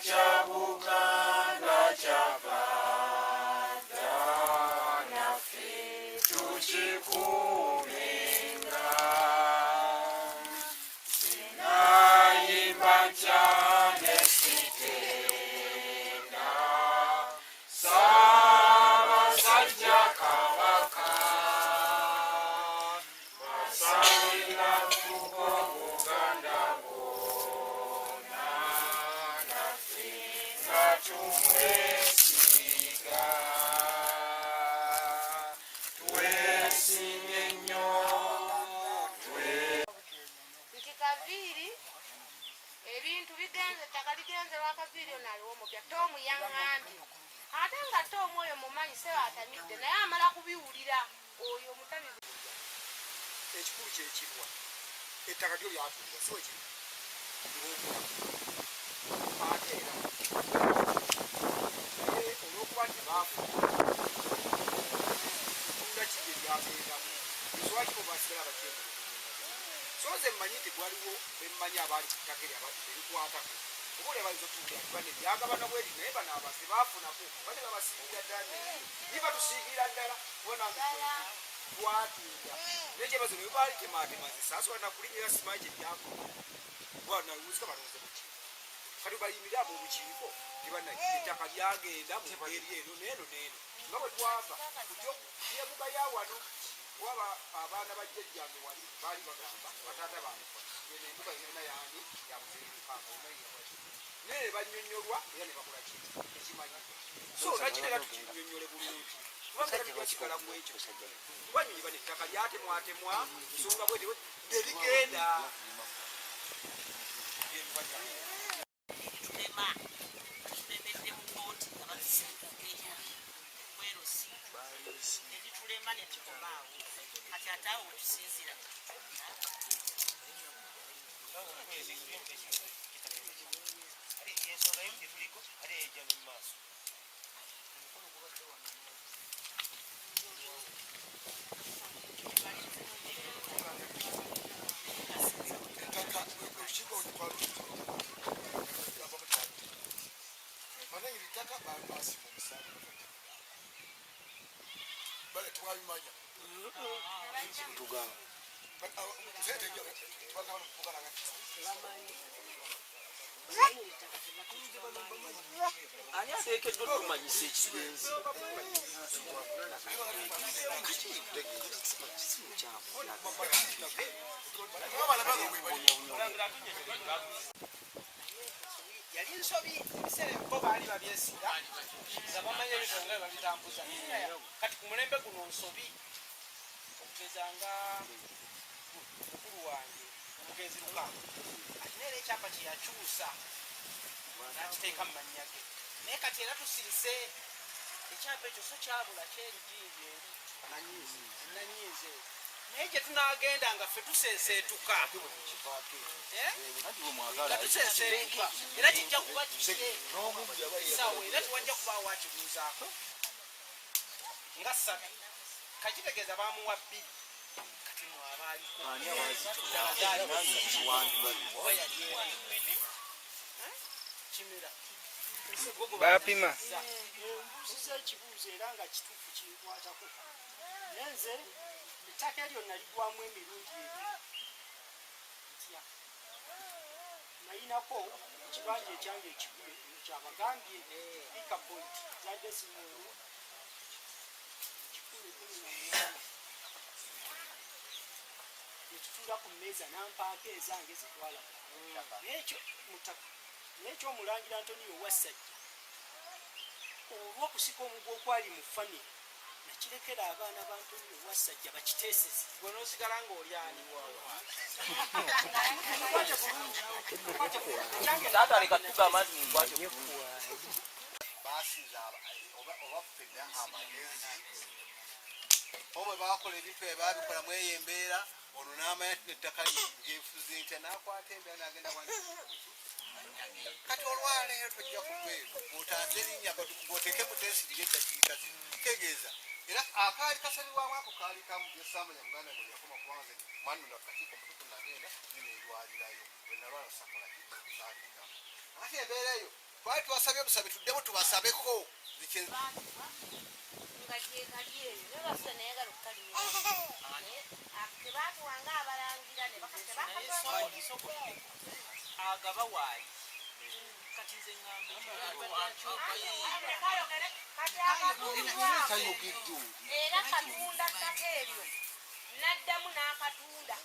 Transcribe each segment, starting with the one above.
Kya Buganda kyava dda, naffe tukikuumenga. Sinayimba ntya ne sitenda Ssaabasajja Kabaka, Masalina fugo Buganda bwonna, naffe nga tumwesiga. Twesimye nnyo. Nti Kaviiri ebintu bigenze, ettaka ligenze lwa Kaviiri. Ono aliwo omupya Tomu yaŋŋambye, ate nga Tomu oyo mumanyi seba atamidde, naye amala kubiwulira oyo omutamivu. Ekikulu kyekirwa ettaka lyo lyatundibwa, si wekiri ng'okulamu, ate era naye olw'okuba nti baafuna tunda kiri eryagendamu, lwaki bo basigala bakyemulugunya? So nze mmanyi nti gwaliwo bemmanyi abaali ku ttaka eryo erikwatako, oba oli abayinza otuukira nti bane byagabana bweri, naye bano abase baafunako, bane babasiigira ddala, naye batusiigira ddala kuba nange twatunda, naye kyebazo ne baali tematema. Nze saasobola nakulinnya, simanyi kye byakola bwanawuzika balowooze buki. Kati bayimirire ab'obukiiko tebanaye ettaka lyagenda mu ngeri eno neeno neeno, nga bwe twava kutyebuga ya wano waba abaana ba jjajjange wali baali bagamba bataata bange eno embuga yonna yani ya muzeeyi Lukanga yonna, naye ne bannyonnyolwa era ne bakola ki ekimanyibwa. So nakino era tukinyonnyole bulungi, kubanga era tujja sigala ku ekyo kubanyonyi bano ettaka lyatemwatemwa nsonga bwete nerigenda. Tulema tulemedde mu kooti nga batusindike kwerosi negitulema ne tukoma awo. Kati ate awo wetusinzira. Ensonga emu gyetuliko ate yejja ne mu maaso. Ettaka olukiiko bananyini ttaka baali basiba omusango, bale twabimanya. Tugamba. Tubagamba kukalanga. Ani ateekeddwa otumanyisa ekigenzi? Si mukyamu. Yali nsobi. Ebiseera ebyo bo baali babyesiga nga bamanya ebintu nga babitambuza. Kati ku mulembe guno nsobi. Okugeza nga mukulu wange omugenzi Lukanga alina era ekyapa kye yakyusa n'akiteeka mu mannya ge, naye kati era tusirise ekyapa ekyo, so kyabula kyerigingi eri nanyiize, naye gye tunaagenda nga ffe tuseeseetuka. Eh? Nga tuseeseetuka era kijja kuba kikye sawa, era tewajja kubaawo akibuuzaako. Nga ssatu kakitegeeza bamuwa bbiri, kati mwabaaliko. Ani abazikiwandiika? Kimera. Bapima. Mbuuziza ekibuuzo era nga kituufu, kinkwatako. Naye nze ettaka eryo naligwamu emirundi ebiri. Ntya? Nayinako ekibanja ekyange ekigule kyabagambye ika point za decimal 118, netutuula ku mmeeza nampaako ezange zetwalaga, naye ekyo mu ttaka. Naye ekyomulangira Antonio Wassajja, olw'okusika omugwa okwali mu famire, nakirekera abaana ba Antonio Wassajja bakiteeseze. Gwe n'osigala ng'oli ani? Mukwate bulungi, mukwate bulungi. Ekyange. Taata, leka tugamba nti mukwate bulungi. Basinza oba ffenna amagezi, oba bwe bakola ebintu ebyo babikola mu eyo embeera. Ono n'amanya nti nettaka lyefuze ntya, n'akwata embeera n'agenda wandiki. Kati olwaleero tojja kuveeyo ng'otaase erinnya ng'oteeke muteesirire eddakiika zino. Kitegeeza era akaali kasalibwamu ako kaali kamu gyesaamanya muganda nga yakoma, kubanga nze mwanunda ku kakiiko mutuku, nagenda neneerwalirayo. Bwe nalwala sakola ki, saagenda. Ate embeera eyo Twali tubasabye obusabe tuddemu tubasabeko. Nga gyekali eyo naye baffe nayagala okukalima tebatuwanga abalangira ne agaba waayi kati nze ŋŋamba era katunda ttaka eryo n'addamu n'akatunda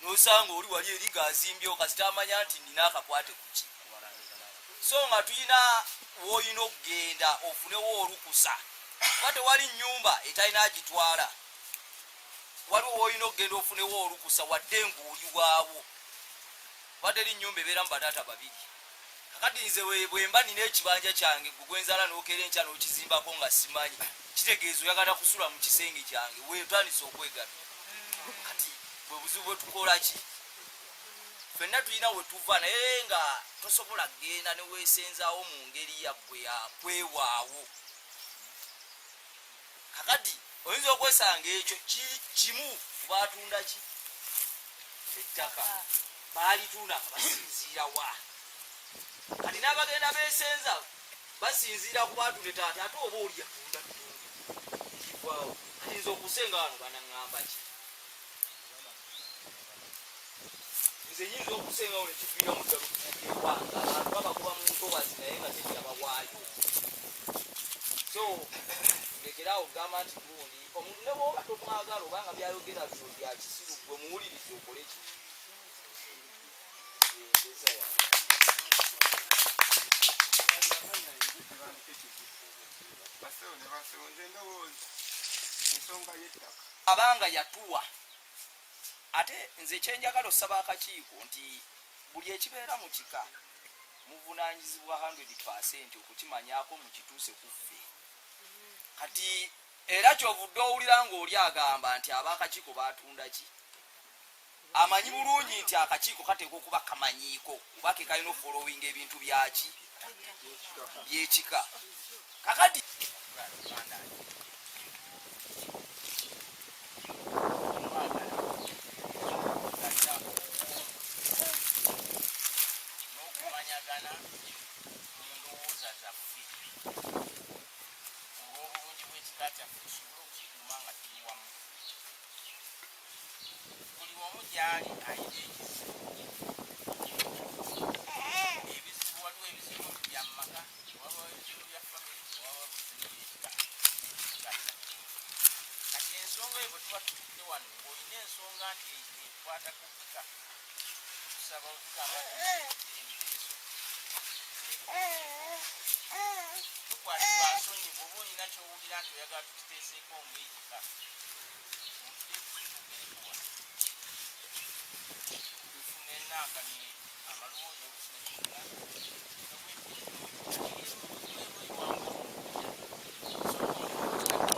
nosanga oli wali eri ng'azimbyewo kasita amanya nti nina akakwate kuki so nga tulina w'olina okugenda ofunewo olukusa kuba tewali nnyumba etalina agitwala waliwo w'olina okugenda ofunewo olukusa wadde ng'oli waawo kuba teri nnyumba ebeeramu bataata babiri. Kakati nze bwe mba nina ekibanja kyange gwe gwenzala n'okeera enkya n'okizimbako nga simanyi kitegeeza oyagala kusula mu kisenge kyange weetandise okwegatta kati bwe buzibu bwe tukola ki ffenna tulina we tuva naye nga tosobola kugenda ne weesenzaawo mu ngeri yaggwe yakwewaawo kakati oyinza okwesanga ekyo kimu ku baatunda ki ettaka baalitunda nga basinziira wa kati n'abagenda beesenza basinziira ku baatunda ettaka ti ate oba oli yatunda ttundu kivaawo kati nze okusenga wano banaŋŋamba ki nze nyinza okusengawo ne kiviiramu ddala okufuuka ewange abantu babakuba mu ntobazi naye nga tekyabawaayo so lekeraawo okugamba nti gundi omuntu ne bwoba tomwagala obanga byayogera byo bya kisiru gwe muwulirize okole ki enteesa yange. Bassebo ne bassebo, nze ndowooza ensonga y'ettaka. Abanga yatuwa ate nze kyenjagala osaba akakiiko nti buli ekibeera mu kika muvunanyizibwa 100% okukimanyako mukituuse kuffe kati era kyovudde owulira ng'oli agamba nti ab'akakiiko batunda ki amanyi bulungi nti akakiiko kateekwa okuba kamanyiiko kuba ke kalina okufolowinga ebintu byaki byekika kakati n'okumanyagana mu ndowooza zaffe olw'obulungi bw'ekika kyaffe tusobole okukikuuma nga tuli wamu. Buli omu gy'ali alina ekizibu. Ebizibu waliwo ebizibu bya mu maka, waliwo ebizibu bya famire, waliwo ebizibu by'ekika. Kati ensonga eyo bwe tuba tutudde wano ng'olina ensonga nti ekwata ku kika, tusaba otugamba nti ebiteeso tukwatibwa nsonyi bw'oba olina ky'owulira nti oyagala tukiteeseeko ng'ekika tufune nankani amaloboozi oluusi ne tufuna